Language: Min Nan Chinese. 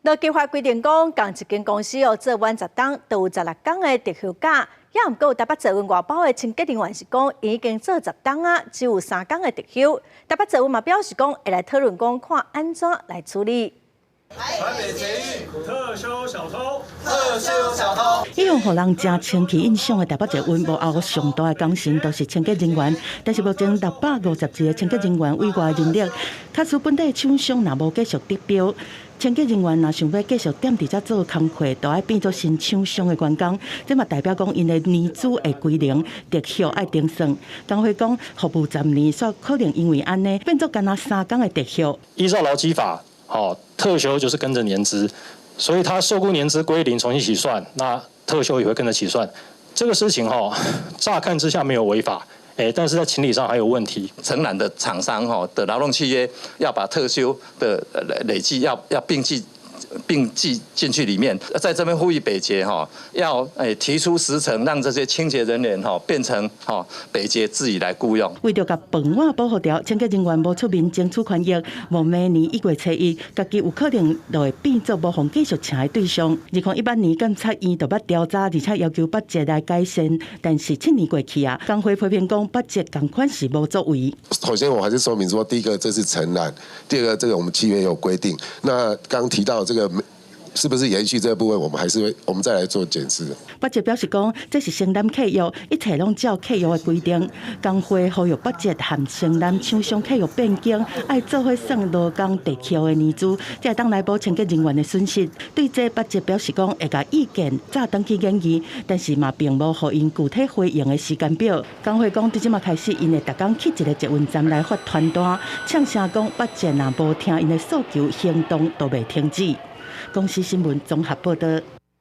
勞基法規定講，仝一間公司哦做滿10冬，就有16工的特休假。也毋過台北捷運外包的清潔人員是講，已經做十冬啊，只有3工的特休。台北捷運嘛表示講，會來討論講看按怎來處理。台北捷運特休小偷，特休小偷。一向予人誠清氣印象的台北捷運幕後上大的功臣，都是清潔人員。但是目前652個清潔人員委外人力，假使本地廠商若無繼續得標，清潔人員若想欲繼續踮佇遮做工課，就愛變做新廠商的員工。這嘛代表講，𪜶的年資會歸零，特休愛重算。工會講服務10年，煞可能因為按呢變做干焦3工的特休。依照勞基法，好，特休就是跟着年資，所以他受僱年資歸零，重新起算，那特休也會跟着起算。這個事情哈，乍看之下沒有違法，欸，但是在情理上還有問題。承攬的廠商哈的勞動契約要把特休的累計要並計進去裡面，在這邊呼籲北捷哈，要提出時程，讓這些清潔人員哈變成哈北捷自己來僱傭。為著共飯碗保護牢，清潔人員無出面爭取權益，無明年1月初1，家己有可能就會變做無予繼續請的對象。2018年監察院就捌調查，而且要求北捷來改善，但是7年過去啊，工會批評講北捷仝款是無作為。首先，我還是說明說，第一個這是承攬，第二個這個我們契約有規定。那剛提到這個是不是延續這個部分，我們還是會我們再來做檢視。北捷表示講，這是承攬契約，一切攏照契約的規定。工會呼籲北捷和承攬廠商契約變更，愛做伙算勞工特休的年資，才會當來補清潔人員的損失。對這北捷表示講，會共意見早轉去研議，但是嘛並無予𪜶具體回應的時間表。工會講，佇這馬開始，𪜶會逐工去一个捷運站來發傳單，嗆聲講北捷若無聽𪜶的訴求，行動都袂停止。公視新聞綜合報導。